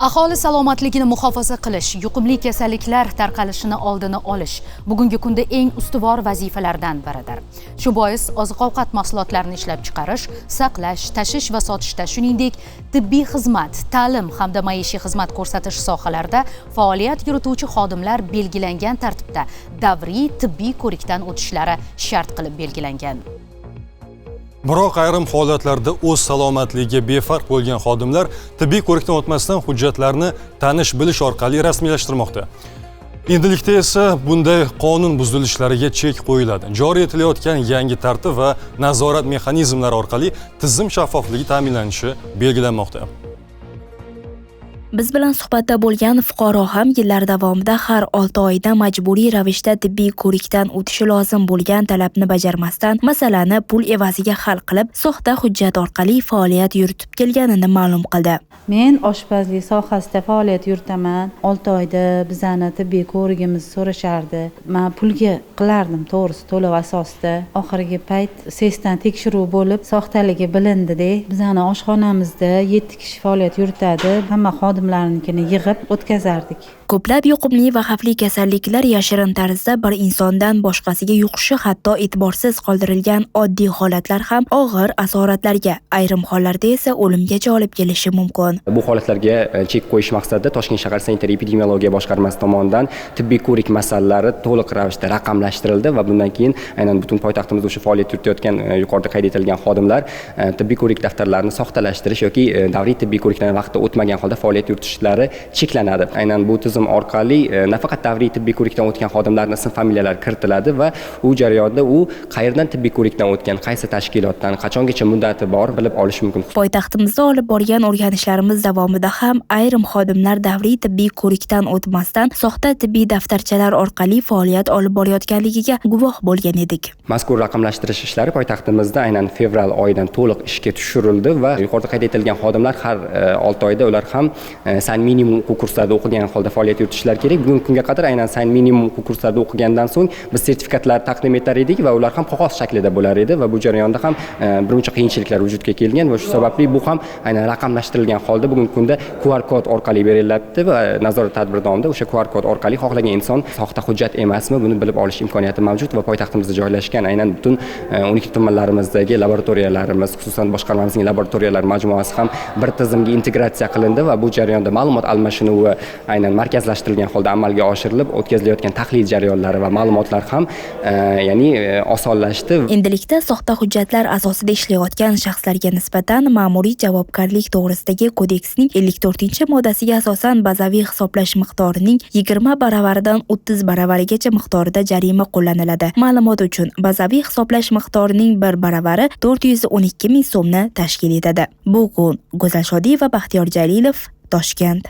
Aholi salomatligini muhofaza qilish, yuqumli kasalliklar tarqalishini oldini olish bugungi kunda eng ustuvor vazifalardan biridir. Shu bois oziq-ovqat mahsulotlarini ishlab chiqarish, saqlash, tashish va sotishda, shuningdek, tibbiy xizmat, ta'lim hamda maishiy xizmat ko'rsatish sohalarida faoliyat yurituvchi xodimlar belgilangan tartibda davriy tibbiy ko'rikdan o'tishlari shart qilib belgilangan. Biroq ayrim holatlarda o'z salomatligiga befarq bo'lgan xodimlar tibbiy ko'rikdan o'tmasdan hujjatlarni tanish bilish orqali rasmiylashtirmoqda. Endilikda esa bunday qonun buzilishlariga chek qo'yiladi. Joriy etilayotgan yangi tartib va nazorat mexanizmlari orqali tizim shaffofligi ta'minlanishi belgilanmoqda. Biz bilan suhbatda bo'lgan fuqaro ham yillar davomida har 6 oyda majburiy ravishda tibbiy ko'rikdan o'tishi lozim bo'lgan talabni bajarmasdan masalani pul evaziga hal qilib, soxta hujjat orqali faoliyat yuritib kelganini ma'lum qildi. Men oshpazlik sohasida faoliyat yuritaman. 6 oyda bizani tibbiy ko'rigimizni so'rashardi. Men pulga qilardim, to'g'risi, to'lov asosida. Oxirgi payt sesdan tekshiruv bo'lib, soxtaligi bilindi-da. Bizani oshxonamizda 7 kishi faoliyat yuritadi. Hamma xodimlarnikini yig'ib o'tkazardik. Ko'plab yuqumli va xavfli kasalliklar yashirin tarzda bir insondan boshqasiga yuqishi, hatto e'tiborsiz qoldirilgan oddiy holatlar ham og'ir asoratlarga, ayrim hollarda esa o'limgacha olib kelishi mumkin. Bu holatlarga chek qo'yish maqsadida Toshkent shahar sanitariya epidemiologiya boshqarmasi tomonidan tibbiy ko'rik masalalari to'liq ravishda raqamlashtirildi va bundan keyin aynan butun poytaxtimizda o'sha faoliyat yuritayotgan yuqorida qayd etilgan xodimlar tibbiy ko'rik daftarlarini soxtalashtirish yoki davriy tibbiy ko'rikdan vaqtida o'tmagan holda faoliyat yuritishlari cheklanadi. Aynan bu tizim orqali nafaqat davriy tibbiy ko'rikdan o'tgan xodimlarning ism familiyalari kiritiladi va u jarayonda u qayerdan tibbiy ko'rikdan o'tgan, qaysi tashkilotdan, qachongacha muddati bor bilib olish mumkin. Poytaxtimizda olib borgan o'rganishlarimiz davomida ham ayrim xodimlar davriy tibbiy ko'rikdan o'tmasdan soxta tibbiy daftarchalar orqali faoliyat olib borayotganligiga guvoh bo'lgan edik. Mazkur raqamlashtirish ishlari poytaxtimizda aynan fevral oyidan to'liq ishga tushirildi va yuqorida qayd etilgan xodimlar har 6 oyda ular ham san minimum o'quv kurslarida o'qigan holda faoliyat yuritishlar kerak. Bugungi kunga qadar aynan san minimum o'quv kurslarida o'qigandan so'ng biz sertifikatlar taqdim etar edik va ular ham qog'oz shaklida bo'lar edi va bu jarayonda ham birmuncha qiyinchiliklar vujudga kelgan va shu sababli bu ham aynan raqamlashtirilgan holda bugungi kunda QR kod orqali berilyapti va nazorat tadbiri davomida o'sha QR kod orqali xohlagan inson soxta hujjat emasmi buni bilib olish imkoniyati mavjud va poytaxtimizda joylashgan aynan butun 12 tumanlarimizdagi laboratoriyalarimiz, xususan boshqarmamizning laboratoriyalar majmuasi ham bir tizimga integratsiya qilindi va bu jarayonda ma'lumot almashinuvi aynan markazlashtirilgan holda amalga oshirilib, o'tkazilayotgan tahlil jarayonlari va ma'lumotlar ham ya'ni osonlashdi. Endilikda soxta hujjatlar asosida ishlayotgan shaxslarga nisbatan ma'muriy javobgarlik to'g'risidagi kodeksning 54-moddasiga asosan bazaviy hisoblash miqdorining 20 baravaridan 30 baravarigacha miqdorida jarima qo'llaniladi. Ma'lumot uchun, bazaviy hisoblash miqdorining 1 baravari 412 ming so'mni tashkil etadi. Bugun Go'zal Shodiyeva, Baxtiyor Jalilov, Toshkent.